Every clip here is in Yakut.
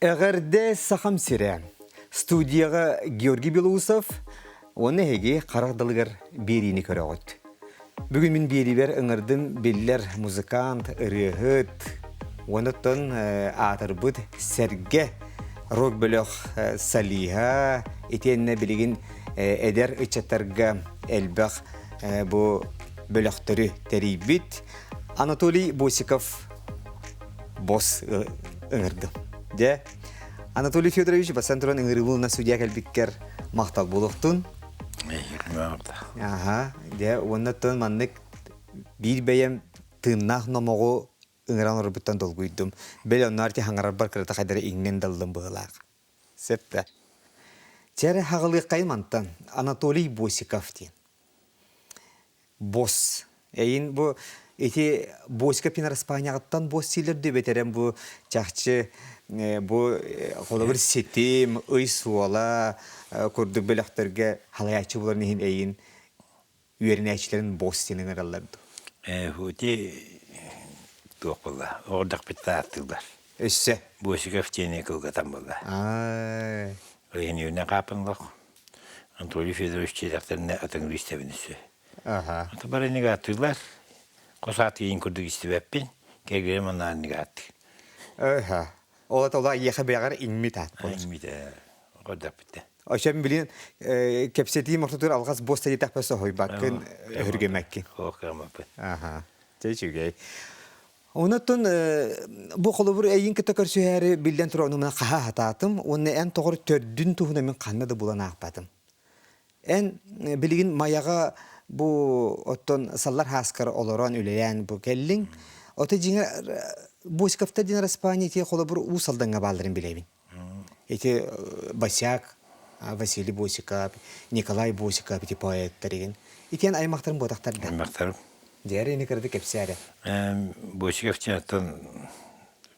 Эҕэрдэ Сахам сирэ! Студияҕа Георгий Белоусов уонна эһиги харах далыгар биэриини көрөҕүт. Бүгүн мин биэриибэр ыҥырдым биллэр музыкант, ырыаһыт, уонна оттон аатырбыт Сэргэ рок-бөлөх солиһа, итиэннэ билигин эдэр ыччаттарга элбэх бу бөлөхтөрү тэрийбит Анатолий Босиков босс ыҥырдым. Дьэ, Анатолий Федорович бастан туран ыҥырыыбын судья кэлбиккэр махтал буолуохтун. Аха, дьэ, уонна оттон маннык биир бэйэм тыыннаах номоҕу ыҥыран олорбуттан долгуйдум. Бэл онноор ти хаҥарарбар кырата хайдары иҥнэн даллым быһылаах. Сөп да. Чэ хаҕылыаххайым мантан Анатолий Босиков диэн. Босс. Эйин бу ити Босиков диэн Араспаанньаҕыттан босс дииллэр дүү бэтэрэн бу чахчы бу холобур ситим, ый суола курдук бөлөхтөргө халайааччы буларын иһин эйин үөрэнээччилэрин босс диэн ыҥыраллар дуу? Ити туох буолла? Оҕордохпут ааттыыллар. Өссө? Босиков диэни кылгатан буолла. Ыйын хаапынлах Анатолий Федорович диэтэхтэринэ атыҥырыы истэбин өссө. Ата бары ааттыыллар. Хос аат иин курдук истибэппин. Кэргэним анаан ааттыы. Ыха. Ол тола иэхэ бэҕэр иҥмит аат буолар. Иҥмит ээ. Көрдөхпүттэ. Ошон билин кэпсэтиим ортотугар алҕас босс диэтэхпэ соһуйбаккын, өһүргэмэккин. Суох кыаммаппын. Аха. Чэ үчүгэй. Онон бу холобур эйин кытта көрсүһээри биллэн турар ону хаһа хатаатым уонна эн тоҕор төрдүн туһунан мин ханна да булан аахпатым. Эн билигин Майаҕа бу оттон Саллар Хааскар олорон үлэлээн бу кэллиҥ. Ото дьиҥэ Босиковтар диэн Араспаанньа ити холобур Уус Алдаҥҥа баалларын билэбин. Ити Босяк, Василий Босиков, Николай Босиков ити поэттар игин. Итиэн аймахтарын буотахтар да. Аймахтарым. Дьэ, ини кырды кэпсээ эрэ. Босиков диэн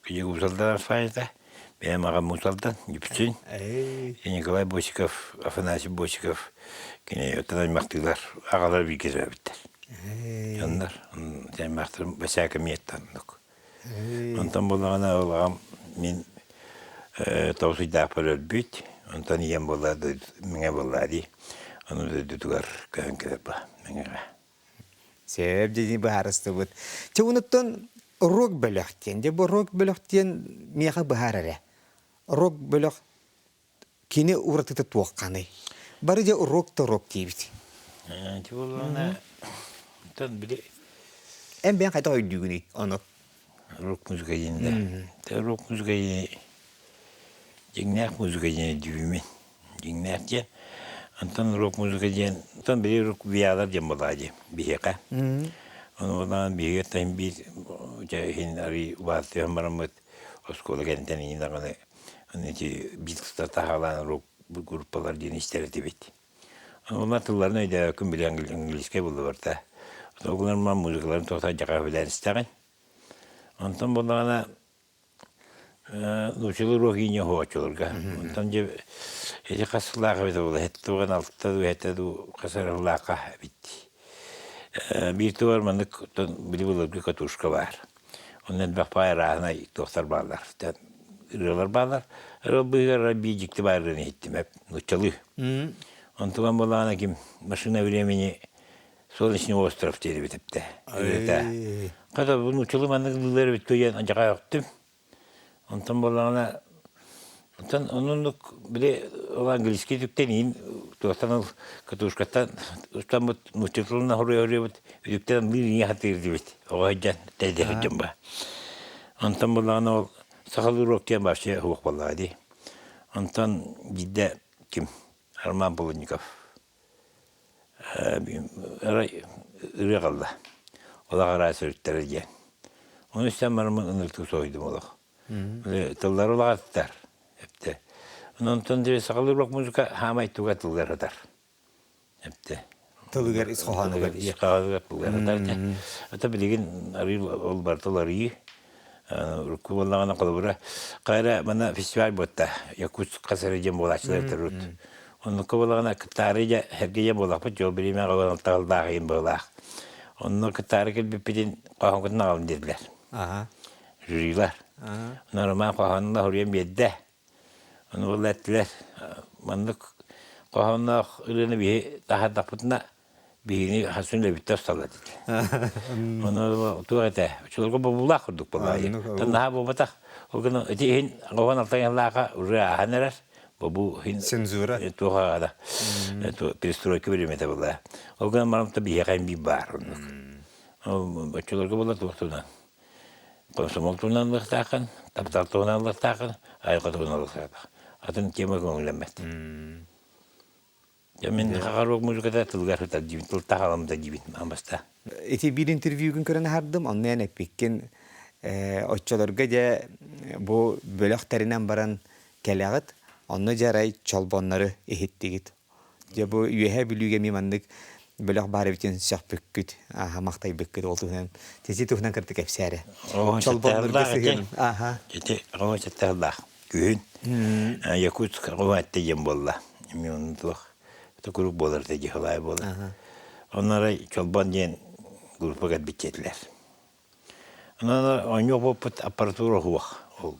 Кыйык Уус Алдан Араспаанньата, бэйэм аҕам Уус Алдан, Дүпсүн. Николай Босиков, Афанасий Босиков кини оттон аймахтыылар, аҕалар бииргэ төрөөбүттэр. Дьоннор, аймахтарым Босяка миэттэн оннук. Онтон буоллаҕына ол аҕам мин тоҕус ыйдаахпар өлбүт, онтон ийэм буолла Мэҥэ буолла дии. Ону дойдутугар көһөн кэлэр ба Мэҥэҕэ. Сөп дии быһаарыстыбыт. Чэ онуттан рок бөлөх диэн. Дьэ бу рок бөлөх диэн миэхэ быһаар эрэ. Рок бөлөх кини уратыта туохханый? Бары дьэ рок да рок диибит. Ити буоллаҕына, оттон били Эн бэйэҥ хайдах өйдүүгүнүй ону? Рок музыка диэн да. Рок музыка диэн дьиҥнээх музыка диэн өйдүүбүн. Дьиҥнээх диэн. Онтон рок музыка диэн, онтон били рок виалар диэн буолаа дии биһиэхэ. Ону буоллаҕына биһиги оттон биир дьэ иһин арый убаастыһан бараммыт оскуола кэнниттэн иһин даҕаны аны ити Битлстар таһаалаан рок группалар диэн истэр этибит. Ону тылларын өйдөөбөккүн били английскай буллубар да. Ол гынан музыкаларын тоҕо дьаха билэн истэҕин. Онтон буоллаҕына Нууччалыы уруок иинньэ оһооччуларга. Онтон дьэ ити хас сыллаах эбитэ буолла, сэттэ уон алта дуу, сэттэ дуу хас эрэ сыллаахха эбит. Биир тугар маннык били былыргы катушка баар. Онно элбэх баай арааһынай туохтар бааллар. Ырыалар бааллар. Ырыа быыһыгар биир дьикти баар ырыаны иһиттим нууччалыы. Онтуган буоллаҕына ким машина времени Солнечный остров диэн эбит эптэ. Ырыата. Хата бу нууччалыы маннык ыллыыр эбит кыйан адьаҕай өхтүм. Онтон буоллаҕына онтон оннук били ол английский түктэн иин туохтан ол катушкаттан устаммыт нуучча тылынан хоруйа-хоруйабыт үтүктэн ыллыыр ийэ хатыыр дибит. Оҕо сылдьан тэйдэ сылдьан ба. Онтон буоллаҕына ол сахалыы уруок диэн вообще суох буоллаҕа дии. Онтон биирдэ ким Роман Полунников Арай ырыа хаалла, олох араас өрүттэрэ диэн. Ону истэн бараммын ынырыктык соһуйдум олох. Тыллары улаҕаттар, эптэ. Онтон дьэ сахалыы рок музыка хаамай туга тыллар сытар. Эптэ. Тылыгар ис хоһоонугар. Ис хоһоонугар тыллар сытар. Ата билигин арыы ол барыта уларыйыы. Урукку буоллаҕына холобура хайра мана фестиваль буотта Якутск хас эрэ диэн буолааччылар төрүт. Оннукка буоллаҕына кыттаары дьэ сэргэ дьэ буоллахпыт дьол бириэмэҕэ ылан алтаҕалдаах иһин быһылаах. Онно кыттаары кэлбиппитин хоһооҥкутун аҕалын диэтилэр. Жюрилар. Онон Роман хоһоонун хоруйан биэрдэ. Ону буолла эттилэр, маннык хоһоонноох ырыаны биһи таһаардахпытына биһигини хасын үлэбиттэр усталлар диэтэ. Ону туох этэ, оччолорго бобуулаах курдук буолла. Наһаа буолбатах. Ол гынан ити иһин хоһоон алтан уже ааһан эрэр. Бобуу иһин Цензура. туох аҕада перестройка бириэмэтэ буолла. Ол гынан баран биһиэхэ биир баар оннук. Оччолорго буолла туох туһунан Комсомол туһунан ылыахтааххын, таптал туһунан ылыахтааххын, айылҕа туһунан ылыахтааххын. Атын тема көҥүллэммэт. Дьэ мин хаҕаруок музыката тылгар сытар диибин, тыл таһаламда диибин аан бастаан. Ити биир интервьюгун көрөн аһардым, онно эн эппиккин оччолорго дьэ бу бөлөх тэринэн баран кэлэҕит, онно дьэ арай чолбоннору иһиттигит. Дьэ бу Үөһээ Бүлүүгэ эмиэ маннык бөлөх баар эбитин сөхпүккүт, ааһа махтайбыккыт ол туһунан тизи туһунан кытта кэпсээрэ. Чолбоннорго сыһыан. Аха. Ити оҕо сэттэһэллээх күһүн Якутск оҕо этте диэн буолла. Эмиэ онно туох куруук буолар этэ дьыһалаай буолар. Онно арай Чолбон диэн группа кэлбит диэтилэр. Онон оонньуох буолбут аппаратура суох. Ол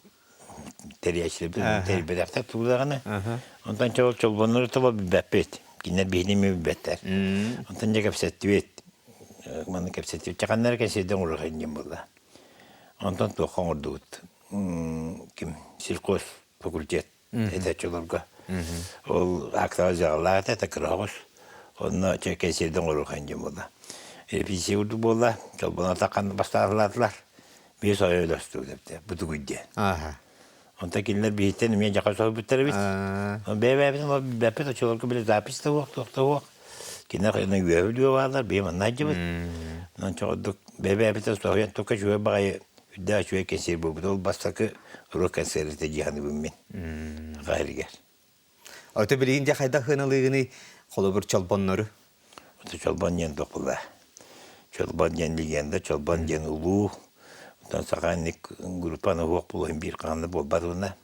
тэрийээччилэрбит тэрийбэтэхтэр тугу даҕаны. Онтон чол чолбоннору таба билбэппит. Кинилэр биһини эмиэ билбэттэр. Онтон дьэ кэпсэттибит. Манна кэпсэттибит. Чаханнара кэнсиэрдэн оҥоруох диэн буолла. Онтон туохха оҥордубут? Ким? Сельхоз факультет этээччилэргэ. Ол актовай дьаҕалаах этэ, кыра оҕус. Онно кэнсиэрдэн оҥоруох диэн буолла. Репетиция курдук буолла. Чолбон атаххан бастаатылаатылар. Биир сойо өлөстүбүт эбитэ, бутугуй диэн. Онтон кинилэр биһиттэн эмиэ дьаха соһуйбуттар эбит. Бэйэ-бэйэбитин билбэппит, оччолорго били запись да суох, туох да суох. Кинилэр үөһэ бүлүүгэ бааллар, биһи манна сылдьыбыт. Онон чоҕурдук бэйэ-бэйэбитин соһуйан тука үчүгэй баҕайы үрдээх үчүгэй кэнсиэр буолбут. Ол бастакы рок концерт дии саныыбын мин. Саха сиригэр. Ото билигин дьэ хайдах сыаналыыгыный холобур чолбоннору? Ото чолбон диэн туох буолла? Чолбон диэн легенда, чолбон диэн улуу. Оттон саха инник группаны уһуох буолуон биир хаһан да буолбат уонна.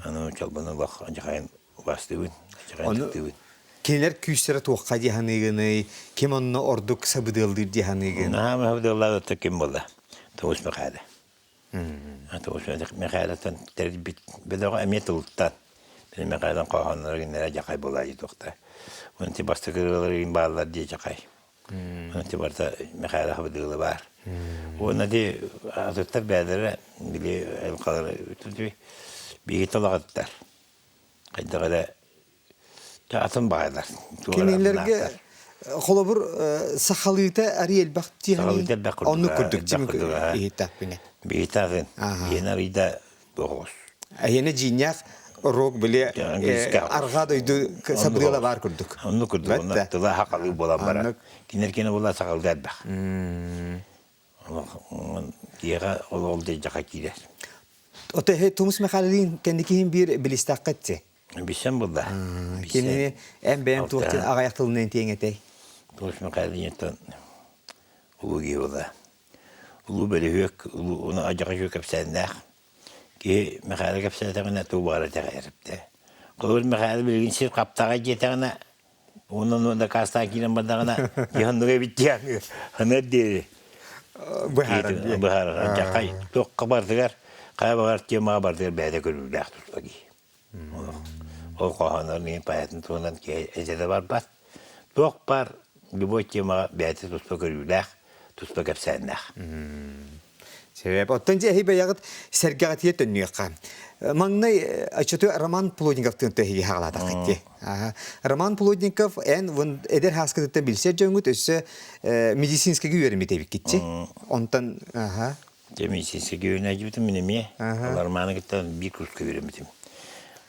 Аны чолбону олох дьахайын убастыыбын, дьахайын ытыктыыбын. Кинилэр күүстэрэ туохха дии саныыгыный? Ким онно ордук сабыдыаллыыр дии саныыгын? Наһаа сабыдыаллаах да ким буолла? Тоҕус Мэхээлэ. Тоҕус Мэхээлэттэн тэрийбит бөлөҕө эмиэ тылыттан. Били Мэхээлэн хоһоонноро кинилэрэ дьахай буолаайы туохта. Уонна ити бастакы ырыалар бааллар дии дьахай. Уонна ити барыта Мэхээлэ сабыдыала баар. Уонна ити атыттар бэйэлэрэ били айылҕалара биһиги талаҕыттар. Хайдах эрэ атын баайдар. Кинилэргэ холобур сахалыыта арый элбэх Сахалыыта элбэх курдук. Оннук курдук иһиттэхпинэ. Биһитаҕын. Биһин арыйда боҕус. Эһиэнэ дьииннээх рок били арҕаа дойду сабыдыала баар курдук. Оннук курдук. Онно тыла сахалыы буолан барар. Кинилэр кини була сахалыы элбэх. Киэҕэ ол ол дьаха киирэр. Ото эһи Тумус Михайлович кэнникиһин биир билистэххэ этти. Билсэн булла. Кинини эн бэйэм туох диэн аҕайах тылынан тиэҥ этэй? Тумус Михайлович улуу киһи буолла. Улуу бөлүһүөк, улуу уну адьаҕа үчүгэй кэпсээннээх. Киһи Михайло кэпсээтэҕинэ тугу баҕарар итэҕэйэр Холобур Михайло билигин сир хаптаҕай диэтэҕинэ Онон дакаастаан киирэн бардаҕына, дьаһанныга эбит диэн ханыар диэри быһаарар. Быһаарар. Дьахай туохха барытыгар, хайа баҕар темаҕа барытыгар бэйэтэ көрүүлээх туспа киһи. Ол хоһооннорун поэтын туһунан киһи этэ да барбат. Туох баар любой темаҕа бэйэтэ туспа көрүүлээх, туспа кэпсээннээх. Себеп. Оттон дьэ эһи бэйэҕит сэргэҕитигэр төннүөххэ. Маҥнай оччоту Роман Плотниковтыын төһиги хаҕалаатаххыт дии. Роман Плотников эн вон эдэр хааскытыттан билсэр дьоҥҥут өссө медицинскэйгэ үөрэммит эбиккитчи. Онтон аха. Дьэ медицинскэйгэ үөрэнээччибитим мин эмиэ. Ол Романы кытта биир курска үөрэммитим.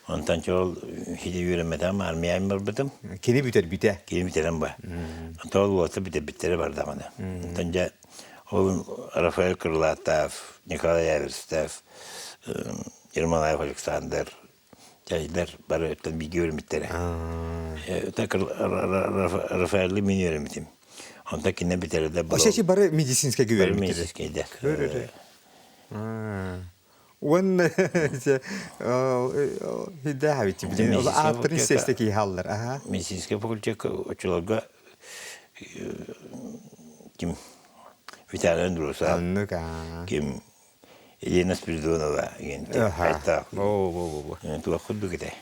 Онтон чол хиди үөрэммэтэҕим, армияҕа барбытым. Кини бүтэрбитэ. Кини бүтэрэн ба. Онтон ол уота бүтэрбиттэрэ бардаҕына. Онтон дьэ Ол Рафаэль Крылатов, Николай Аверстов, Ермолаев Александр, чайдар бары өттөн бииргэ үөрэммиттэрэ. Рафаэлы мин үөрэммитим. Онтон кине бүтэрдэ Ошечи бары медицинскэйгэ үөрэммиттэрэ. Медицинскэйдэр. Уонна хидээхабит билин ааттарын сесте киһаллар. Медицинскэй факультекка оччолорго ким Виталий Андросов, ким Елена Спиридонова диэн Аха. айтаах О, во, во, во. туох курдук этэ.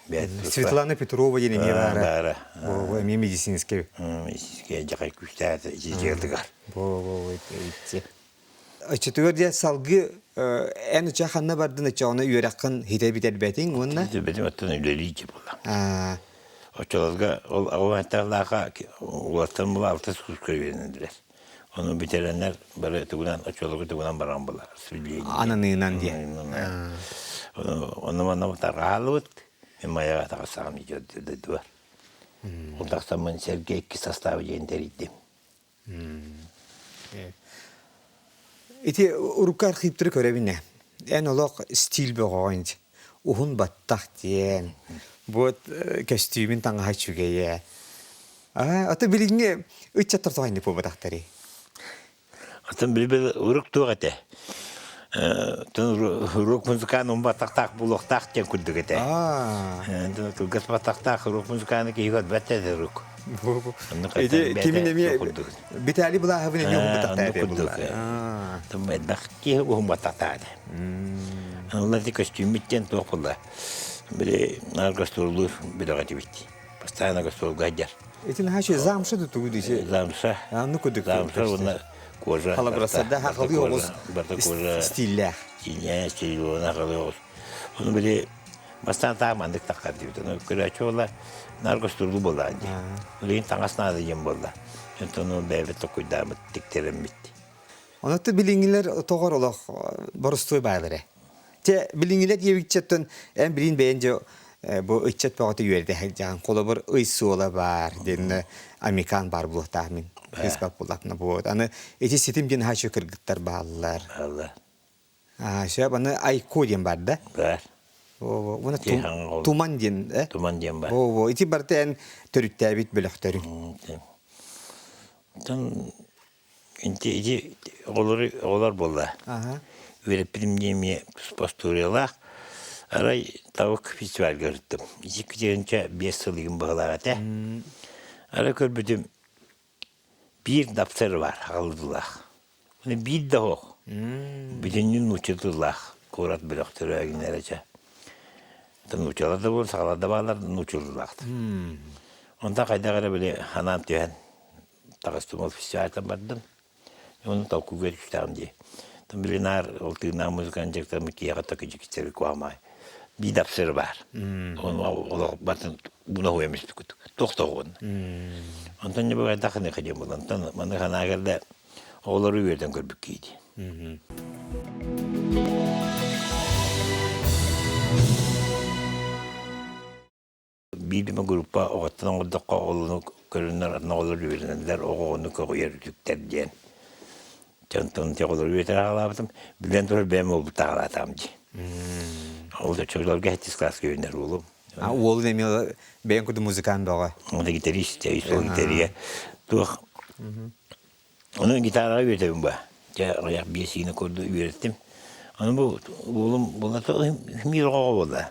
Бэт туспа. Светлана Петрова диэн эмиэ баара. Баара. Во, во, эмиэ медицинскэй. Медицинскэй дьахай күүстээх итиитигэр. Во, во, во, итти. Оччотугар диэн салгыы эн ыча ханна бардын оччоҕуна үөрэххин хитэ бүтэрбэтиҥ уонна Бэтим оттон үлэлии дьэ буолла. аа Оччолорго ол аҕа улаттан була алтыс курска үөрэнэллэр. Ону бүтэрэннэр бары тугунан оччолорго тугунан баран була распределение. Ананыынан диэн. Ону манна тарҕаһалыбыт. Мен майаҕа таҕыстаҕым дойдубар. Ол тахсаммын сэргэ икки составы диэн тэрийдим. Ити урукку архивтары көрөбүн ээ. Эн олох стиль бөҕөҕүн уһун баттах диэн. Вот көстүүмүн таҥаһа үчүгэйэ. Аа, аты билиҥҥи ыччаттар тоҕо инник буолбатахтарый? Атын билбил урук туох этэ. Урук музыкаан умбатахтаах булуохтаах диэн курдук этэ. Кылгас баттахтаах урук музыкааны киһи көрбөт этэ урук. Ити кимин эмиэ Виталий Былааһабын эмиэ уһун курдук. Элбэх киһи уһун баттахтаах этэ. Онно ити көстүүммүт диэн туох буолла. Били наар гастроллуур бөлөх этибит. Постоянно гастролга сылдьар. Ити наһаа үчүгэй замша да тугу дии. Замша. Анны курдук. Замша уонна кожа. Халабырасада хахалыы оҕус барта кожа стиллээх. Стилнээх, стиль хахалыы оҕус. Ону били бастаан таах маннык таххар диэбит. Ону көрөөччү буолла, наар гастролу буолла дии. Билигин таҥас наада диэн буолла. Онтон ол бэйэбит токуйдаабыт, тиктэрэммит. Онон билиҥҥилэр тоҕор олох боростуой баайлар ээ. Чэ, билиҥҥилэр диэбиччэттэн эн билин бэйэн дьэ бу ыччат бөҕөтө үөрдэ сылдьаҕын. Холобур, ый суола баар диэн Амикан баар буолуохтаах мин. Кыыспат буоллахпына буолуот. Аны ити ситим диэн хаачы кыргыттар бааллар. Бааллар. Сөп, аны Айко диэн бар да? Бар. Уонна Туман диэн, э? Туман диэн бар. Во, ити барыта эн төрүттээбит бөлөхтөрүҥ. Оттон Ити ити оҕолору оҕолор буолла. Үөрэппитим диэн эмиэ туспа остуоруйалаах. Арай Тавык фестивальга ырыттым. Ити 2005 сыл игин быһылаах этэ. Арай көрбүтүм биир дапсар бар аҕаллылаах. Уну биир да оһох. Бүтүннүү нуучча тыллаах куорат бөлөхтөрө эгиннэрэ чэ. Нууччалар да буолан, сахалар да бааллар нуучча тыллаахтар. Онтон хайдах эрэ били ханаан түһэн таҕыстым ол фестивальтан бардым. Ону толкуйга түстэҕим дии. Били наар ол тыыннаах музыкант дьарыктаммыт киһиэхэ такыдьыкчары куамай биир дапсыр баар. Ону олох батын буна хуямиспикут. Тохтоҕун. Онтон не быгай тахыны хадьым булан. Онтон маны ханаа кэллэ оҕолору үөрдэн көрбүк киһи. Биир эмэ группа оҕоттон оҥордоххо оҕолону көрүнэр атын оҕолор үөрэнэллэр, оҕо оҕону көҕүйэр үтүктэр диэн. Дьэ онтон ити оҕолору үөрэтэр аҕалаабытым. Билэн турар бэйэм уолбут аҕалаатаҕым дии. Ол да оччолорго сэттис кылааска үөрэнэр уолум. А уолун эмиэ бэйэҥ курдук музыкант бөҕө. Ол да гитарист, үс гитария. Туох Ону гитараҕа үөрэтэбин ба. Дьэ аҕыйах биэс ыйына курдук үөрэттим. Ону бу уолум буолла мир оҕо буолла.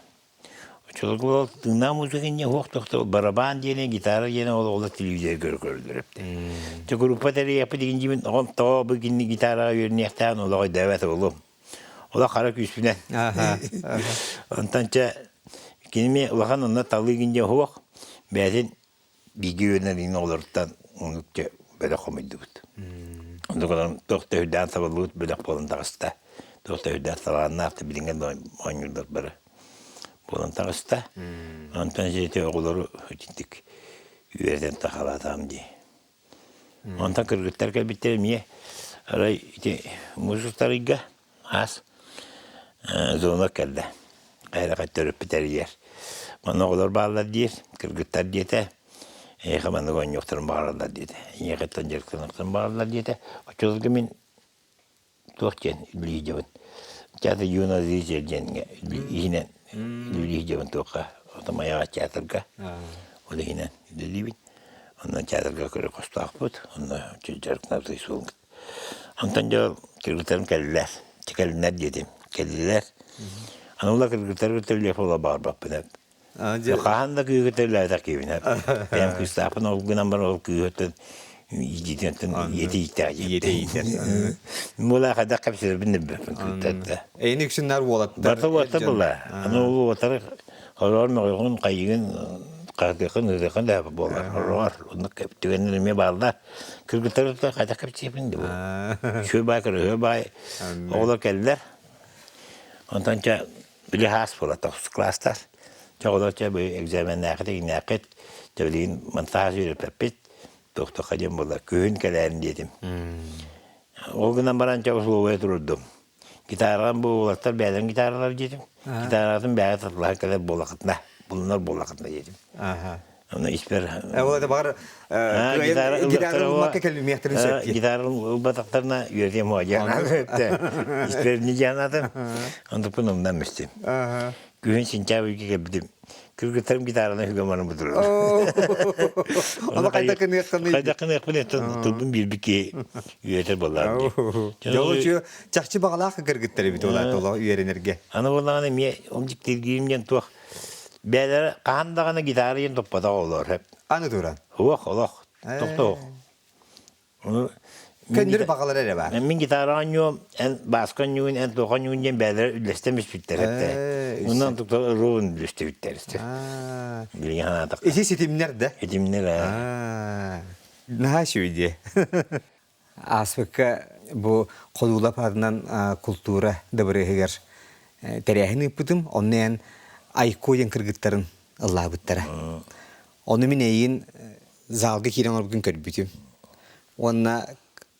Оччолорго тыыннаах музыка инньэ уһуох тохто барабан диэни, гитара диэни ол оҕолор телевизорга көрөллөр эбит. Дьэ группа тэрийиэхпит игин диибин оҕом тоҕо бу кинини гитараҕа үөрэниэхтээҕин олох өйдөөбөт уолум. Олох хара күүспүнэн. Онтон чэ кинини улахан онно талыы игин диэн уһуох бэйэтин бииргэ үөрэнэр иҥин оҕолоруттан оннук дьэ бөлөх хомуйдубут. Оннук олорон туох да үрдээн сабыллыбыт бөлөх буолан таҕыста. Туох да үрдээх талааннаах да билиҥҥэ да оонньууллар бары буолан таҕыста. Онтон ити оҕолору итинник үөрэтэн тахалаатаҕым дии. Онтон кыргыттар кэлбиттэр эмиэ арай ити муус устар ыйга Аас звонок кэллэ. Хайа төрөппүт эрийэр. Манна оҕолор бааллар диир, кыргыттар диэтэ. Эйиэхэ маннык оонньуохтарын баҕараллар диэтэ. Эйиэхэттэн дьарыктаныахтарын баҕараллар диэтэ. Оччолорго мин туох диэн үлэлиир Театр юного зрителя диэҥҥэ иһинэн үлэлиир туохха Майаҕа театрга ол иһинэн үлэлиибин. Онно театрга көрө хостоохпут. Онно дьарыктанабыт суолун Онтон дьэ кыргыттарым кэллилэр. Чэ кэллиннэр диэтим. Кэллилэр. Аны ула кыргыттары кытта үлүөх буола баҕарбаппын эп. Хаһан да кыыһы кытта үлэлээбэтэх киһибин эп. Бэйэм кыыстаахпын ол гынан баран ол кыыһыттан Иитиитинтэн ийэтэ ииттээх Ийэтэ иитэр. Мула хайдах кэпсэтэрбин билбэппин кыттатта. Эйини үксүннэр уолаттар. Барта уолаттар була. Аны ол уолаттар хороор мөҕүҕүн хайыгын хаһытыаххын ыытыаххын да буолар. Хороор оннук түгэннэр эмиэ бааллар. Кыргыттары да хайдах кэпсиэпин дии. Үчүгэй баай кырыһыа баай оҕолор кэллэр. Онтон чэ били хаас буола тохсус класстар. Чэ оҕолор чэ бу экзаменнаахыт игнээххит чэ билигин монтаж үөрэппэппит Тохтохо диэн буолла, күһүн кэлээн диэтим. Ол гынан баран чэ условия турурдум. Гитараҕын бу уолаттар бэйэлэрин гитаралар диэтим. Гитаратын бэйэ татылаһан кэлэр буоллахытына, булунар буоллахытына диэтим. Аны испэр... Ол это баҕар гитара ылмакка кэлимиэхтэрин сөп дии. Гитара ылбатахтарына үөрэтиэм уо диэн Испэр не дианатым. Онтукпун умнан мистим. Күһүн сентябрьга кэлбитим. Кыргыттарым гитараны үһүгэн баран бутурар. Ону хайда кыныаххыный? Хайда кыныахпын эттэн тылбын биирбит киһи үөрэтэр буоллаҕым дии. Дьолу чахчы баҕалаах кыргыттар эбит ол аата үөрэнэргэ. Аны буоллаҕына эмиэ ол дьиктиргиим диэн туох бэйэлэрэ хаһан даҕаны гитара диэн топпотох олор. Аны туран. Суох, олох. Тохтоо. Көннөрү баҕалара эрэ баар. Мин гитара оонньуом, эн баска оонньуугун, эн туох оонньуугун диэн бэйэлэрэ үллэстэн бүспүттэр этэ. Онон туктар ырыабын үллэстибиттэр. Билигин санаатахха. Ити ситимнэр да? Ситимнэр ээ. Наһаа үчүгэй дии. Ааспыкка бу Холуулап аатынан култуура дыбарыаһыгар тэрээһин ыыппытым. Онно эн Айко диэн кыргыттарын ыллаабыттара. Ону мин эйигин залга киирэн олорбутун көрбүтүм. Уонна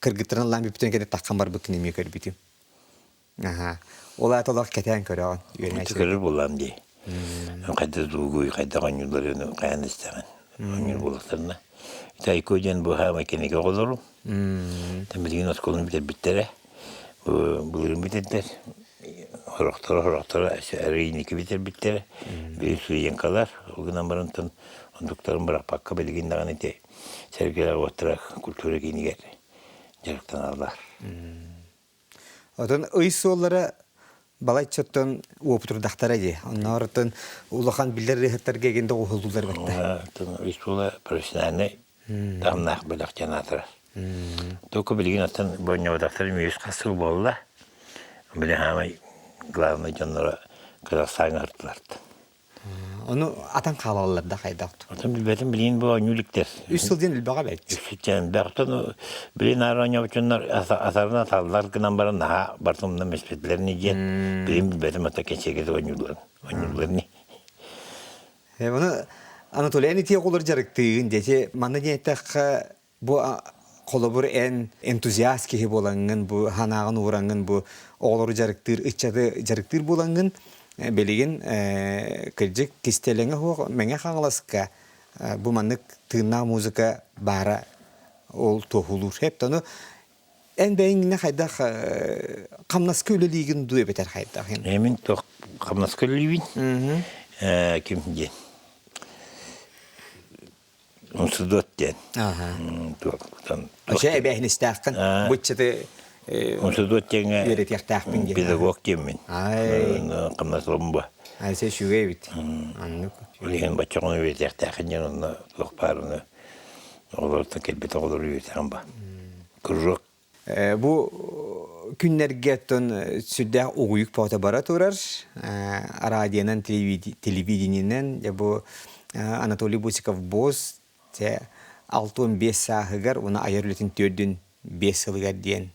кыргыттарын ыллаан бүппүтүн кэннэ таххан барбыккын эмиэ көрбүтүм. Аха. Ол аата олох кэтээн көрөҕүн, үөрэнээччи. Көрөр буоллаам дии. Хайда дуугуй, хайда оонньуулларын хайаан истэҕин. Оонньуур буоллахтарына. Тайко диэн бу хаамай кинигэ оҕолорум. Билигин оскуоланы бүтэрбиттэрэ. Былырыын бүтэрдэр. Сорохторо сорохторо эрийиники бүтэрбиттэрэ. Били студенткалар. Ол гынан баран онтуктарын бырахпакка билигин даҕаны ити сэргэлэр уоттара культура киинигэр дьарыктаналлар. Отон ый суоллара балайчаттан уопутурдахтара дии. Оннооруттан улахан биллэр ырыаһыттарга эгин доҕуһуллуулар бэтте. Ый суола профессиональный таһымнаах бөлөх диэн аатырар. Только билигин оттон бонньоботохтор үс хас сыл буолла. Били хаамай главный дьонноро Казахстаҥҥа ыртылар. Ону атан хаалаллар да хайдах Отон билбэтим билигин бу оонньуу иликтэр. Үс сыл диэн элбэҕэ бэт. Үс сыл диэн элбэх. Оттон билигин аар оонньообуччуннар атарын аталлар гынан баран наһаа бартымна мэспэтилэр ни диэн билигин билбэтим ата кэнсиэргэ да оонньуулларын оонньууллар ни. Ону Анатолий эн ити оҕолор дьарыктыыгын диэти манна диэн эттэххэ Бу холобур эн энтузиаст киһи буолаҥҥын, бу санааҕын уураҥҥын, бу оҕолору дьарыктыыр, ыччаты дьарыктыыр буолаҥҥын, билигин кырдьык кистэлэҥэ суох Мэҥэ Хаҥаласка бу маннык тыыннаах музыка баара ол туоһулуур. Эп ону эн бэйэҥ хайдах хамнаска үлэлиигин дуу эбэтэр хайдах? Мин туох хамнаска үлэлиибин. Ким диэн Судот диэн. Ача эбээһинэстээххин быччаты Судот диэҥҥэ үөрэтиэхтээхпин диэн. Педагог диэммин. Хамнас бу. Айса үчүгэй эбит. Аннык. Билигин баччаҕын үөрэтиэхтээххин диэн онно туох баар ону оҕолортон кэлбит оҕолору үөрэтэҕин ба. Кружок Бу күннэргэ оттон сүрдээх угуйук пота бара турар. Радионан, телевидениенэн дьэ бу Анатолий Босиков-Босс дьэ 65 сааһыгар уонна айар үлэтин төрдүн биэс сылыгар диэн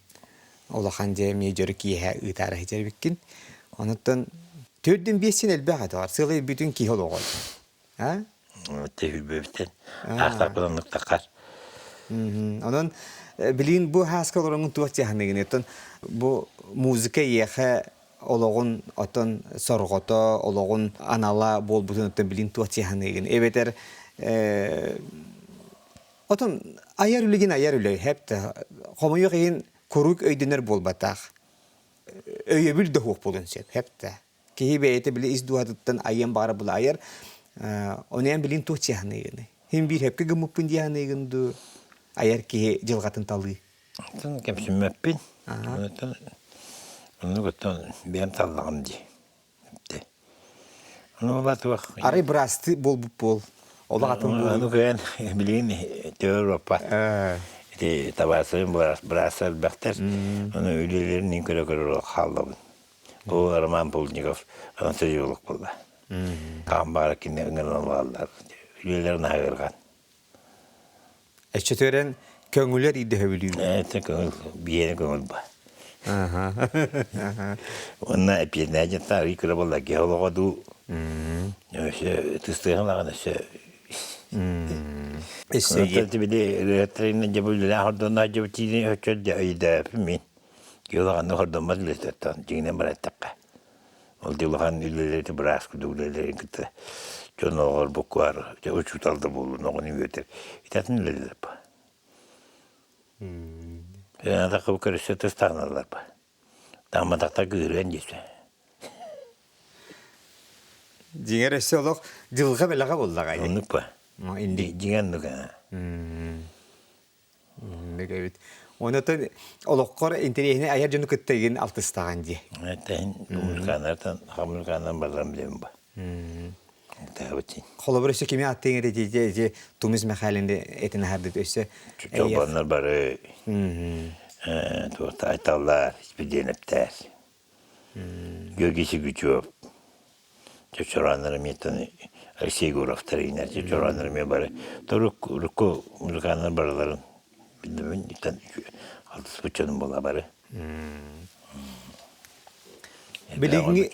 улахан дьэ эмиэ дьоро киэһэ ыытаары сылдьар эбиккин. Онуттан төрдүн биэс син элбэх этэ. Сыалай бүтүн киһи олоҕо. А? Тэһүүрбэбиттэн аахтарбын оннук таххар. Онон билигин бу хааска олороҥҥун туох дьаһаныгын оттон бу музыка эйиэхэ олоҕун оттон сорҕото олоҕун анала буолбутун оттон билигин туох дьаһаныгын эбэтэр отон айар үлэгин айар үлэ хэп хомойуох иһин куруук өйдөнөр буолбатах өйөбүл да суох буолуон сөп хэп Киһи бэйэтэ били ис дууһатыттан айыан баҕара була айар. Ону эн билин туох дьаһаныыгыный? Һин биир хөпкө гыммыппын дьаһаныыгын дуу? Айар киһи дьылҕатын талыы. Оттон кэмсиммэппин. Оттон оннук оттон бэйэм таллаҕым дии. Ону була туох. Арай бырасты буолбут буол. Олох атын буол. Ону кыайан билигин төбөр баппат. Ити табаарыстарым быраастар элбэхтэр. Ону үлэлэрин көрө-көрө хааллабын. Ол Роман Полдников анестезиолог буолла. Хаан баара кинини ыҥыран ылаллар. Үлэлэрин аһыырҕан. Өччөтүөрэн көҥүлэр идэһэбилүүр. Это көҥүл, биэни көҥүл ба. Уонна эпиэннээ дьаттаа арый кыра буолла киһи олоҕо дуу. Өссө тыстыаһын лаҕан өссө Өссө били ырыаттарынан дьэ бүллээх ордонно дьэбитиини өччөр дьэ өйдөөпүм мин. Киһи улаханнык ордоммот үлэтиттэн дьиҥинэн бараттахха. Ол дьэ улахан үлэлэри быраас курдук үлэлэрин кытта дьон оҕолор буккуар учуутал да буоллун оҕону үөрэтэр итатын үлэлэр ба. Атахы көрүсэ тыстааналар ба. Таамматахта кыырыан диэсэ. Дьиҥэр өссө олох дьылҕа бэлэҕэ буоллаҕа. Оннук ба. Дьиҥэр оннук. Оннук эбит. Онотон олоххор интэриэһинэй айар дьону кытта игин алтыстаҕын дии. Тэһин музыканнартан, музыканнан барарым билэбин ба. Таабытын. Холобур өссө кими аттыҥ эти ити Тумус Михайлин этин аһардыт өссө Чолбоннор бары туохта айталлар, испидиэнэптэр. Георгий Сигучев, Чочурааннар эмиэ Алексей Егоровтар иинэр Чочурааннар эмиэ бары торук урукку музыканнар барыларын билдибин иттэн алтыспыт дьонум буола бары. Билиҥҥи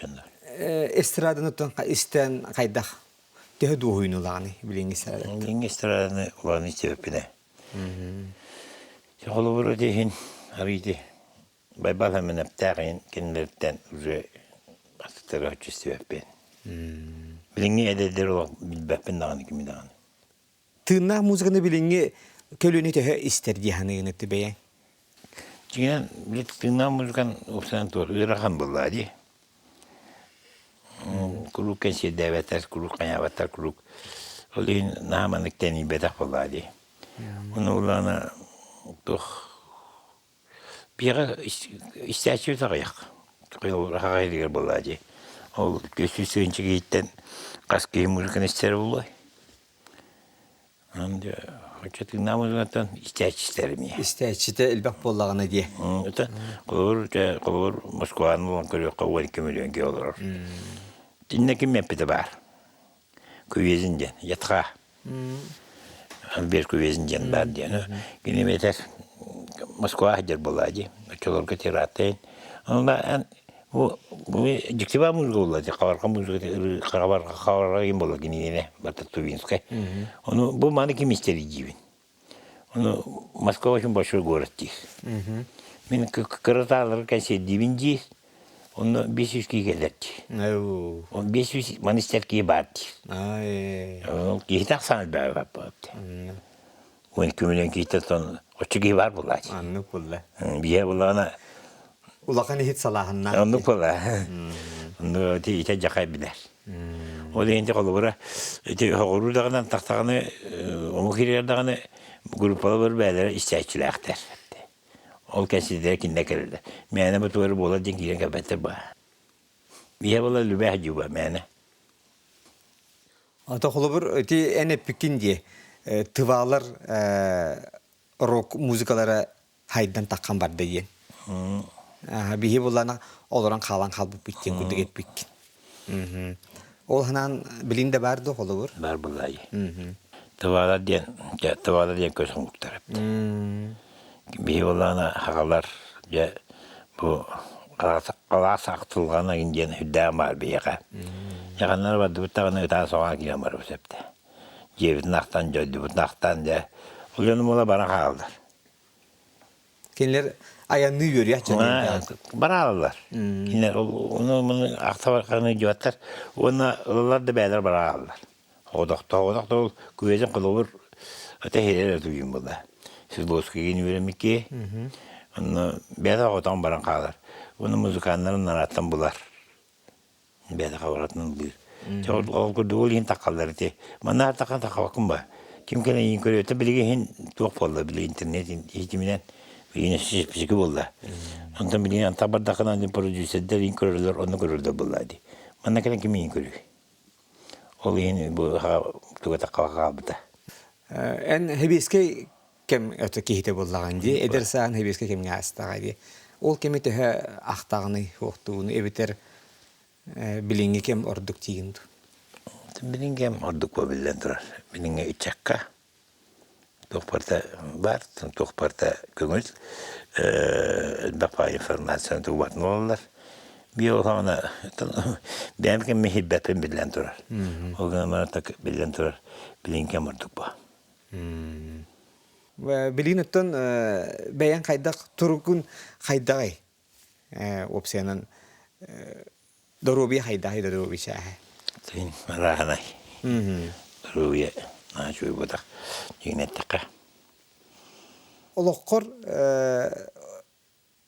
эстраданы истэн хайдах төһө дуоһуйну улаҕаный билиҥҥи эстрадаттан? Билиҥҥи эстраданы улаҕаны истибэппинэ. Холобура диэһин арыйды Байбал Эминэптээх кинилэртэн уже атыттары истибэппин. Билиҥҥи эдэрдэр олох билбэппин даҕаны кими даҕаны. Тыыннаах музыканы билиҥҥи көлүөнэ төһө истэр дии саныыгын бэйэҥ? Дьиҥинэн, били тыыннаах музыкан уопсайынан туох ыарахан буоллаҕа дии. Куруук кэнсиэрдээбэттэр, куруук хайаабаттар, куруук ол иһин наһаа маннык тэнийбэтэх буоллаҕа дии. Ону улаана туох Биэҕэ истээччибит аҕыйах. Аҕай илигэр буоллаа дии. Ол көстүү сыынчык иһиттэн хас киһи музыканы истэрэ буолуой? Аны дьэ оччо тыыннаах музыкаттан истээччи истэр эмиэ. Истээччитэ элбэх буоллаҕына дии. Это холобур, дьэ холобур Москваны булан көрүөххэ 12 миллион киһи олорор. Итиннэ ким эппитэ баар? Кувезин диэн, ятха. Альберт Кувезин диэн баар диэн. Кини бэтэр Москва сылдьар буоллаа дии. Оччолорго тираттайын. Онно бу дьиктибаа музыка буолла дии. Хабарха музыка хабарха хабарха буолла кинигэне барта Тувинскай. Ону бу маны ким истэрий диибин. Ону Москва очень большой город диир. Мин кыратаалары кэнсиэрдиибин диир. Онно 500 киһи кэлэр диир. Он 500 маны истэр киһи баар диир. Ол киһи тахсан элбээбэт буолла. Уон күмүнэн киһиттэн оччо киһи баар буолла. Аннык буолла. Биһэ буллаҕына улахан иһит салааһыннаах. Оннук буолла. Онну ити дьахай билэр. Ол иһин холобура ити хоҕуруу даҕаны тахтаҕаны омук киирэр даҕаны группалар бээлэрэ истээччилээхтэр. Ол кэнсидэрэ кинилэр кэлэллэр. Мээнэ бу тугу эрэ буолар диэн киирэн кэлбэттэр баа. Ийэ буола любээх дьуба мээнэ. Ото холобур ити эн эппиккин дии тываалар рок музыкалара хайдан таххан барда диэн. Биһи буллана олорон хаалан хаалбыппыт диэн курдук эппиккин. Ол ханаан билин да бар да холобур? Бар буллай. Тываалар диэн, тываалар диэн көс оҥуктар эбит. Биһи буллана хагалар дьэ бу алаас ахтылҕана диэн үрдээн баар биһиэхэ. Яханнар бардыбыт даҕаны ытаан соҕаан киирэн барбыт эбит. Дьиэбитин ахтан, дьойдубутун ахтан дьэ ол дьонум буола баран хааллар. Кинилэр айанныы үөрүйэх дьон Бараалалар. Кинилэр ону муну ахтабарханы дьуаттар уонна ылалар да бээлэр бараалалар. Оҕодохто оҕодохто ол күөзэн холобур ата хирэр туйун була. Свердловскийгин үөрэммикки. Онно бэйэтэ оҕотоон баран хаалар. Уонна музыканнарын нарааттан булар. Бэйэтэ хабаратын ыллыыр. Чэ ол курдук ол иһин таххаллар ити. Манна таххан таххабаккын ба. Ким кэлэн иин көрүөтэ билигин иһин туох буолла били интернет иһитиминэн билигин өссө буолла. Онтон билигин антах бардаххына продюсердэр иин көрөллөр онно көрөллөр буолла дии. Манна кэлэн ким иин көрүүй? Ол иһин бу туга тахха хаалбыта. Эн Хэбиэскэй кэм киһитэ буоллаҕын дии. Эдэр сааһын сэбиэскэй кэмҥэ аастаҕа дии. Ол кэми төһө ахтаҕыный, суохтуугун эбэтэр билиҥҥи кэм ордук диигин дуу? Билиҥҥи кэм ордук биллэн турар. Билиҥҥи ыччакка туох барыта баар, туох барыта көҥүл, элбэх баай информацияны тугубатын буолаллар. Биир улахана бэйэм кэммин иһирбэппин биллэн турар. Ол гынан баран так биллэн турар билиҥҥи кэм ордук бу. Билигин оттон бэйэҥ хайдах турукун хайдаҕый? Уопсайынан доруобуйа хайдаҕый доруобуйа чааһа? Тыын арааһынай. Доруобуйа наһаа үчүгэй буолбатах. Дьиҥин эттэххэ. Олоххор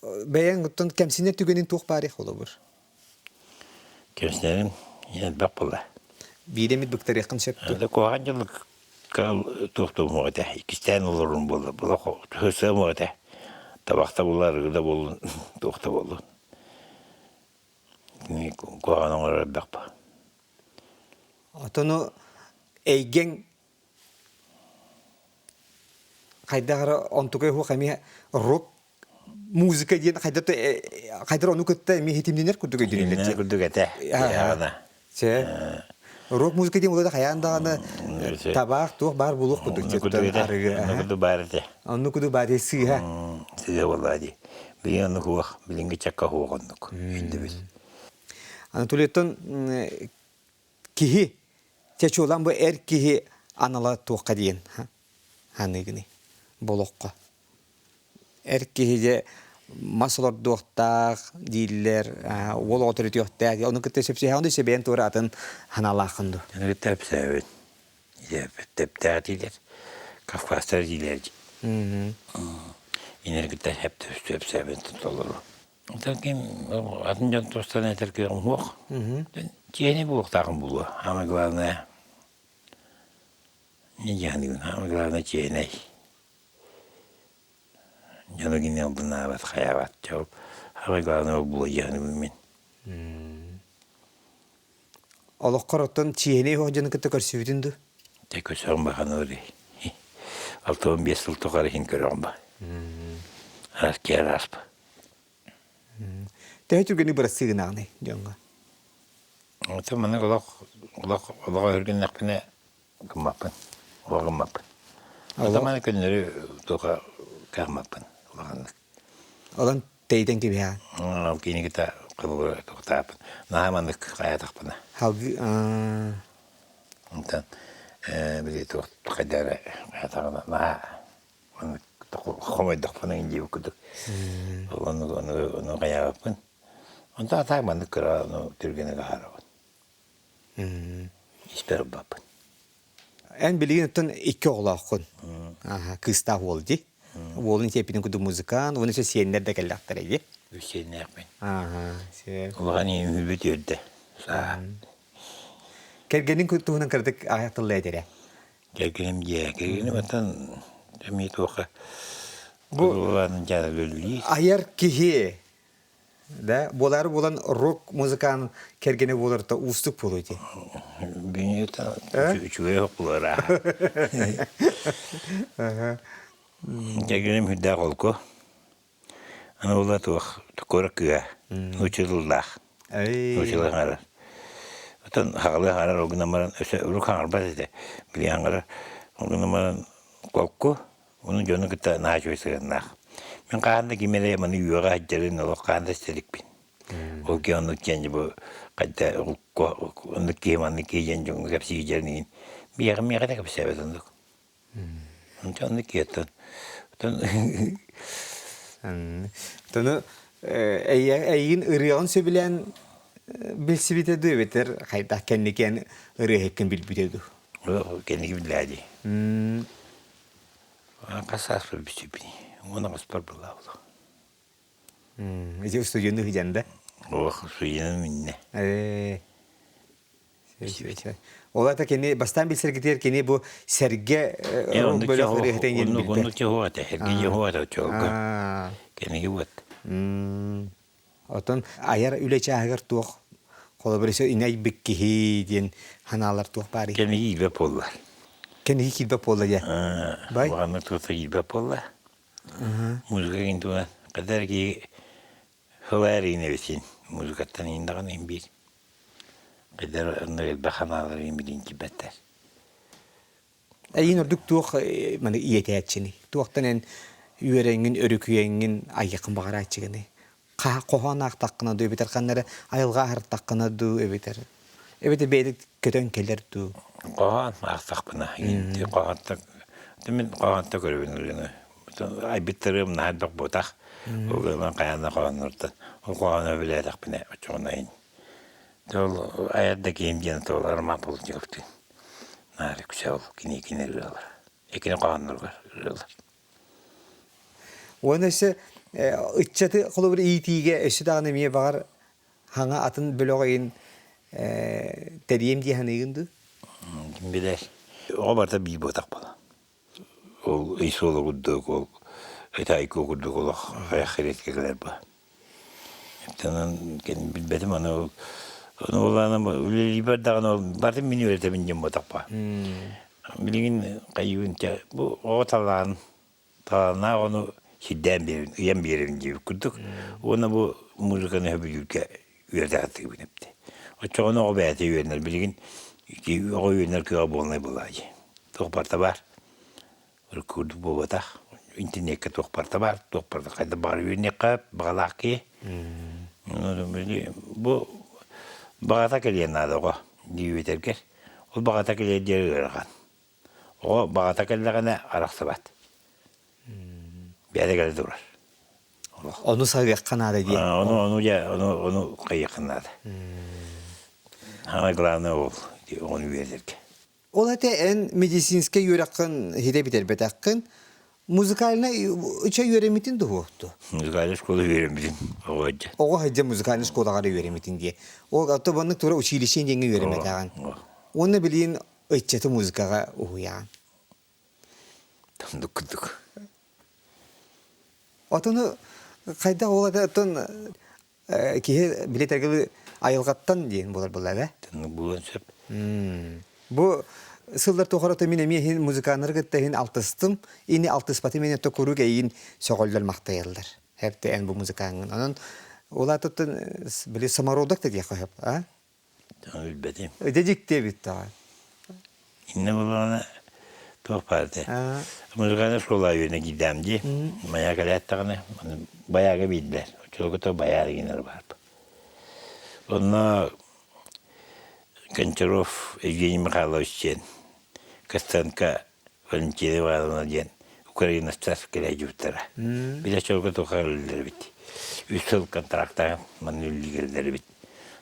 бэйэҥ оттон кэмсинэр түгэнин туох баарый холобур? Кэмсинэрим элбэх буолла. Биир эмит быктарыаххын сөп дуо? Да куһаҕан дьылык туохтуум этэ. Иккистээн олорорум буолла. Сыам этэ. Табахта буолла, арыгы да буоллун, туох да буоллун. Куһаҕан оҥорор элбэх ба. Отону эйгэҥ хайдах эрэ онтукай уһуох эмиэ рок музыка диэн хайдах хайдах ону кытта эмиэ хитимнэнэр курдук өйдөнүллэр курдук этэ Чэ. Рок музыка диэн улада хайаан даҕаны табаах туох баар буолуох курдук арыгы. Онну курдук баар этэ. Онну курдук баар сыыһа. Сыыһа буоллаа дии. Билигин оннук уох, билиҥҥи чакка уох оннук. Өйдөбүл. Анатолийтон киһи чечулан бу эр киһи анала туохха диэн ханыгыный болоххо эр киһи дьэ мас олордуохтаах дииллэр уол оҕо төрүтүөхтээх ону кытта сөпсөһөҕүн да сөбэйэн туора атын ханаалааххын дуо Ону кытта өпсөөбүн тэптээх дииллэр кавказтар дииллэр инер кытта сөпсөөбүн толору Оттон ким атын дьон тустан этэр кыаҕым суох. Чиэһинэй буолуохтааҕым буолуо. Самое главное, не дьаһаныыбын, самое главное чиэһинэй. Дьону кини албыннаабат, хайаабат. Дьол, самое главное ол буолуо дьаһаныыбын мин. Олоххор оттон чиэһинэй оһох дьону кытта көрсүбүтүн дуу? Дьэ көрсөҕүм баханыыр. 65 сыл тухары иһин көрөҕүм ба. Аас киэр ааспа. Төһө түргэнник бырастыы гынаҕыный дьоҥҥо? Оттон маннык олох олох олох өһүргэннэхпинэ гыммаппын. Олох гыммаппын. Оттон маны көннөрү туоха кыаммаппын улаханнык. Олон тэйитэн кэбиһэҕин? Ол киини кытта холобура туохтааппын. Наһаа маннык хайаатахпына. Халгыы Онтон били туох хайда эрэ хайаатаҕына наһаа хомойдохпуна диэбит курдук ону ону ону хайаабаппын онтон атаак маннык кыра ону түргэнник аһарабын испэр ылбаппын Эн билигин оттон икки оҕолооххун. Кыыстаах уол дии. Уолун тиэппитин курдук музыкант, уонна өссө сиэннэр да кэллэхтэрэ дии. Үс сиэннээхпин. Улахан ийэм үһүбүт үөрдэ. Саа. Кэргэниҥ туһунан кыратык аҕыйах тылла этэрэ. Кэргэним дьиэ, кэргэним оттон эмиэ туохха бу айар киһи да буолаары буолан рок музыкант кэргэнэ буоларта уустук буолуо ити. Үчүгэй ох буолара. Кэргэним үрдээх олку. Аны була туох куора кыа нууччалыылаах. Нууччалыы хаҥарар. Оттон хаҕалыы хаҥарар ол гынан баран өссө урут хаҥарбат этэ. Билигин хаҥарар. Ол гынан баран холку, ону дьону кытта наһаа үчүгэй сыһыаннаах. Мин хаһан да ким эрэ маны үөҕэ сылдьарын олох хаһан да истэ иликпин. Ол киһи оннук диэн бу хайда оннук киһи маннык киһи диэн дьоҥҥо кэпсии сылдьарын иһин миэхэ миэхэ да кэпсээбэт оннук. Оннук киһиттэн Тону эйигин ырыаҕын сөбүлээн билсибитэ дуу эбэтэр хайдах кэнникэн ырыаһыккын билбитэ дуу? Кэнники биллээ дии. Хас сааспар билсибитий? 18-пар былаабыта. Ити устудьуонну сыдьан да? Ох, устудьуону миннэ. Ол ата кини бастаан билсэргитигэр кини бу сэргэ бөлөх ырыаһыта иҥин билбэ. Оннук чоһуо этэ, сэргэ чоһуо этэ оччолорго. Кэнниги буот. Отон айар үлэ чааһыгар туох холобур инайбыт киһи диэн ханаалар туох баарый? Кэнниги иилбэт буоллар. Кэнники киирбэт буолла дии. Бай. Улаханнык тута киирбэт буолла. Музыка иһин туһунан хата киһи сылайар иһин эбитин музыкаттан иһин даҕаны иһин биир. Эдэр онно элбэх ханаалар иһин билин киирбэттэр. Эйин ордук туох маны иэтээччини? Туохтан эн үөрэҥҥин, өрүкүйэҥҥин айыаххын баҕарааччыгыный? Хоһоон аахтаххына дуу, эбэтэр ханна эрэ айылҕа аһартаххына дуу, эбэтэр эбэтэр бэйэтэ көтөн кэлэр дуу? Хоһоон аахтахпына, хоһоонтон мин хоһоонтон көрөбүн ырыаны. Айбыттарым наһаа элбэх буотах. Ол гынан хайаан да хоһооннортон. Ол хоһоону билээтэхпинэ оччоҕуна иһин. Ол айар да киһим диэн ол Роман Полтниковтыын наар үксэ ол кини кини ырыалар. Икини хоһоонноругар ырыалар. Уонна өссө ыччаты холобур иитиигэ өссө даҕаны эмиэ баҕар хаҥа атын бөлөх ыйын тэрийэм дии саныыгын дуу? Ким билэр. Оҕо барыта биир буотах буолар. Ол ый суола курдук, ол ытайку курдук олох хайах редко кэлэр бу. Онон билбэтим аны ол ону улаана үлэлиибэр даҕаны ол барытын мин үөрэтэбин диэн буотахпа. Билигин хайыыбын бу оҕо талаан талааннаах ону сирдээн биэрэбин, ыйан биэрэбин диэбит курдук. Уонна бу музыканы сөбүлүүргэ үөрэтэ сатыыбын эбит. Оччоҕуна оҕо бэйэтэ үөрэнэр. Билигин оҕо үөрэнэр кыаҕа буолнай буолаа дии. Туох барыта баар. Курдук буолбатах. Интернеккэ туох барыта баар, туох барыта хайда баҕар үөрэниэххэ баҕалаах киһи. Бу баҕата кэлиэн наада оҕо дии үөрэтэргэр. Ол баҕата кэлиэр диэри ыарахан. Оҕо баҕата кэллэҕинэ арахсыбат. Бэйэтэ кэлэ турар. Ону саҕыахха наада диэн. Ону ону дьэ ону ону хайыахха наада. Самое главное ол оҕону үөрэтэргэ. Ол этэ эн медицинскэй үөрэххин хитэ бүтэрбэтэххин, музыкальнай ыча үөрэммитин дуһуохту? Музыкальнай школа үөрэммитим оҕо сылдьан. Оҕо сылдьан музыкальнай школаҕа үөрэммитин дии. Ол ато баннык тура училище диэҥҥэ үөрэммэтэҕин. Уонна билигин ыччаты музыкаҕа уһуйаҕын. Тандык курдук. Отону хайдах ол оттон киһи билетэргэ айылҕаттан диэн буолар буолла ээ? Тандык буолуон сөп. Бу сыллар тухары мин эмиэ иһин музыканнары кытта иһин алтыстым. Ини алтыспатым ини куруук эйигин сөҕөллөр махтайаллар. Хэпте эн бу музыкаҥҥын. Онон улаатыттан били самородок да диэххэ сөп, а? Билбэтим. Дьэ дьикти эбит даҕаны. Иннэ буоллаҕына туох баар этэ. Музыкальнай школа үөнэ киирдэм дии. Майа кэлээттэҕинэ байаага биирдэр. Оччолорго байаа дегенер баар. Онно Гончаров Евгений Михайлович диэн Костенко Валентина Ивановна диэн украинецтар кэлээдьибиттэрэ. Билэ чолго туха үлэлэрбит. Үс сыл контрактаан манна үлэлииллэрбит.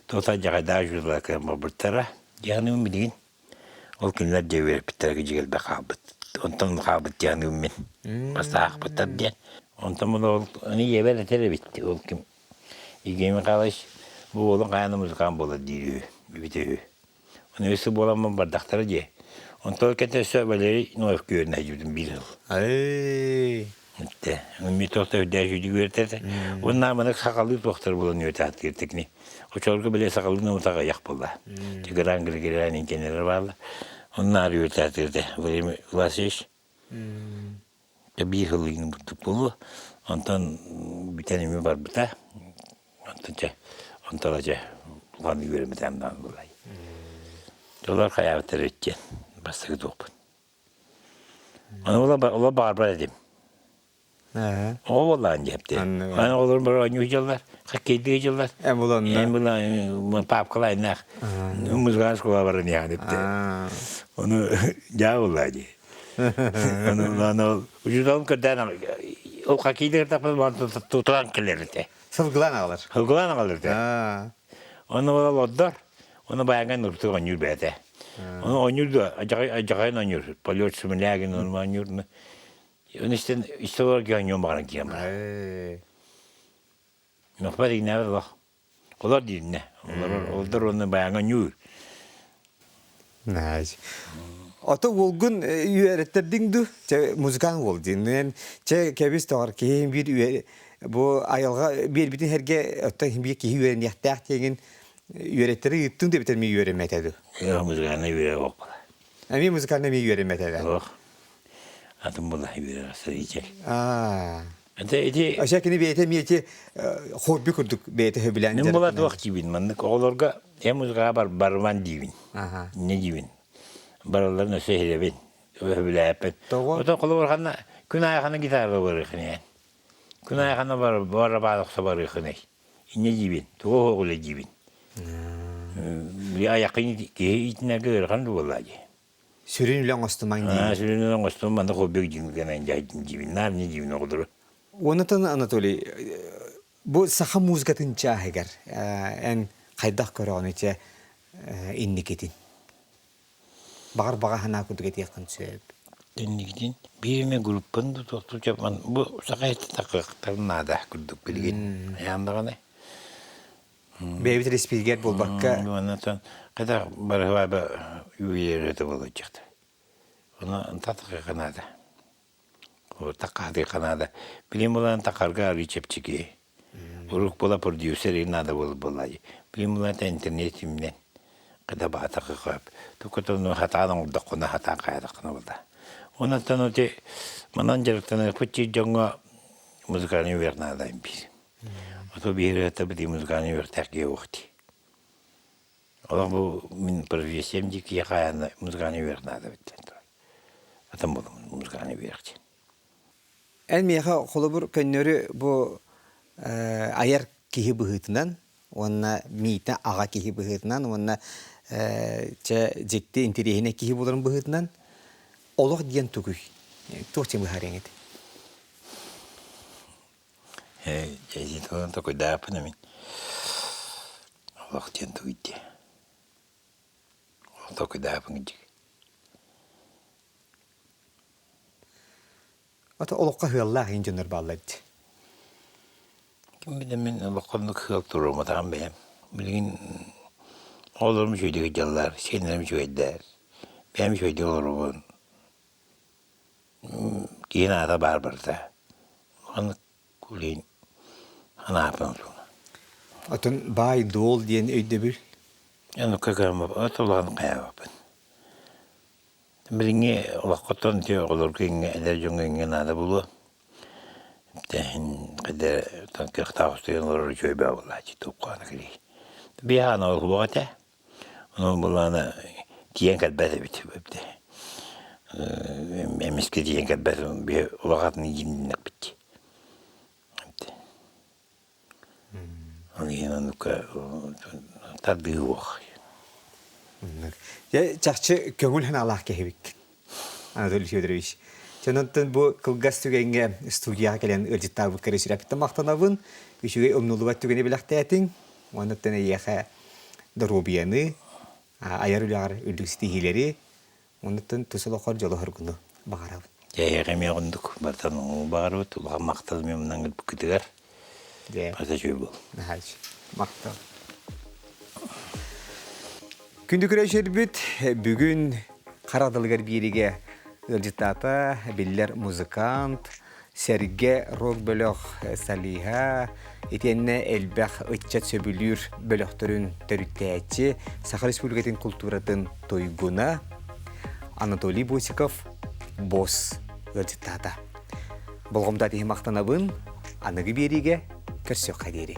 Тута дьаҕайдаах дьулла кыан барбыттара. Дьаһаныым билигин. Ол кинилэр дьэ үөрэппиттэрэ дьигэлбэ хаалбыт. Онтон хаалбыт дьаһаныым мин. Бастаахпыттар диэн. Онтон ол аны ийэбэр этэр эбит. Ол ким Евгений Михайлович бу уолуҥ хайаан да музыкант буолар диир үһү, эбитэ үһү. Ону өссө буоламмын бардахтара дии. Онтон кэнтэ өссө Валерий Ноев күөрүнэ сылдьыбытым биир сыл. Эй. Итте. Ми туохта үрдээх үдү үөртэ. Уонна маннык сахалыы туохтар булан үөртэ кини. Очолорго биле сахалыы наутаҕа ыйах буолла. Тигран Григорян инженерэ баалла. Онно аар үөртэ Владимир Власович. Биир сыл бурдук буолуо. Онтон бүтэн эмиэ барбыта. Онтон чэ, онтон дьэ улахан үөрэммитим даҕаны буолай. Олор хайаабыттар эбит диэн бастакы туохпун. Ону ола баҕарбат этим. Оҕо буоллаҕын диэпти. Аны оҕолорум бары оонньуу сылдьаллар, хоккейдыы сылдьаллар. Эн буланна. Эн булан папкалайнаах. Музыкальная школа баран иһэн эпти. Ону дьаа буоллаа дии. Ону учууталым көрдөөн ол хоккейдыы кыртахпын тутулан кэлэр этэ. Сылгылаан аҕалар. Сылгылаан аҕалар этэ. Ону ол олордор, ону баяҥҥа нуртук оонньуур бэйэтэ. Ону оонньуур дуо, адьаҕайын оонньуур. Полет Шумилягин ону оонньуур. Оны истэн истэ олорор киһи оонньуон баҕаран киирэн барар. Нохпат игнээбит олох. Олор диирнэ. Олорор олдор уонна баяҥа ньуур. Наай. Ото уолгун үөрэттэрдиҥ дуу? Чэ, музыкант уол диин. Чэ, кэбис тоҕор киһи биир бу айылҕа биэрбитин сэргэ оттон биир киһи үөрэниэхтээх диэҥин үөрэттэри ыыттыҥ да эбэтэр ми үөрэммэтэ дуу? Музыкальный үөрэх буолла. Эмиэ музыкальный эмиэ үөрэммэтэ Суох. Атын була үөрэх строитель. Аа. Это ити Ася кини бэйэтэ эмиэ ити хобби курдук бэйэтэ сөбүлээн Мин була туох диибин маннык оҕолорго я музыкаҕа бар барман диибин. Аха. Не диибин. Баралларын өссө иһирэбин. Өбүлээппин. Тоҕо? Отон холобур ханна күн аайы ханна гитара барыахын Күн аайы ханна бар барабаан охсо барыахыный. Инньэ диибин. Тугу оһоҕула диибин. Айаххын киһи иитинэргэ ыарахан буоллаа дии. Сүрүн үлэ оҥостумаҥ диибин. Сүрүн үлэ оҥостумаҥ манна хобби дьиҥ диибин. Наар не диибин оҕолору. Онотон Анатолий, бу саха музыкатын чааһыгар эн хайдах көрөҕүн ити инникитин? Баҕар баҕа санаа курдук этиэххин сөп. Инникитин биир эмэ группаны тутуохтуу бу саха иһитин наада курдук билигин айаан даҕаны. Бэйэбит респиргэр буолбакка. Онтон хайдах барыһыбаба үүйэрэтэ буолуохтаах. Ону татыхыха наада. Такаатыха наада. Билим булан такарга арыы чэпчэки. Урук була продюсер наада буолар буоллаайы. Билим булан интернет имнен кыда баатахы хөп. Тукутуну хатаан оҥордоххуна хатаан хайатаххына буолла. Онон ути манан дьарыктаныахпыт дьоҥҥо музыкальный үөрэх наада биир. Ото биир бити музыкальный үөрэхтээх киһи уохти. Олох бу мин профессиям дии киһи хайаан музыкальный үөрэх наада эбит Атын булум музыкальный үөрэх Эн миэхэ холобур көннөрү бу айар киһи быһыытынан уонна миитэ аҕа киһи быһыытынан уонна чэ дьикти интэриэһинэй киһи буоларын быһыытынан олох диэн тугуй? Туох диэн быһаарыаҥ этэй? Дьэ, туһунан токуйдааппын мин. Олох диэн тугуй диэ. Токуйдааппын дьик. Ата олоххо ыаллаах иин дьоннор бааллар дии. Ким билэ мин олоххо оннук ыал туруоматаҕым бэйэм. Билигин оҕолорум үчүгэйдик сылдьаллар, сиэннэрим үчүгэйдэр. Бэйэм үчүгэйдик олоробун. Киһи наада баар барыта. Маннык билигин анааппын отуна. Атын баай-дуол диэн өйдөбүл? Оннукка кыһаммаппын, улахан хайаабаппын. Билиҥҥи олоххоттон ити оҕолорго иҥҥэ, эдэр дьоҥҥо иҥҥэ наада буолуо. Тэһин кэдэ кыахтаах устуйан олорор үчүгэй бөҕө буолааччы туоххаана кэлиий. Биһаана олох этэ. Ону былаана тиийэн кэлбэт эбит. Эмискэ тиийэн кэлбэт биһи улахатын ииннэхпит. Ол иһин оннукка тардыы уох. Дьэ, чахчы көҥүл санаалаах киһибиккин, Анатолий Федорович. Дьэ, бу кылгас түгэҥҥэ студияҕа кэлэн ыалдьыттаабыккар сүрэхпиттэн махтанабын. Үчүгэй умнуллубат түгэни бэлэхтээтиҥ. Уонна эйиэхэ доруобуйаны, айар үлэҕэр үрдүк ситиһиилэри, Оннуттан тус олоххор дьолу-соргуну баҕарабын. Дьэ, эмиэ оннук бартан баҕарабыт, улахан махтал эмиэ мунан ыыппыккытыгар. Дьэ. Барыта үчүгэй буол. Наһаа Махтал. Күндү көрөөччүлэрбит, бүгүн Хара далыгар биэригэ ыалдьыттаата биллэр музыкант, Сэргэ рок-бөлөх солиһа, итиэннэ элбэх ыччат сөбүлүүр бөлөхтөрүн төрүттээччи, Саха Республикатын култууратын туйгуна Анатолий Босиков босс ыалдьыттаата. Болҕомто иһин махтанабын, аныгы биэриигэ көрсүөххэ диэри.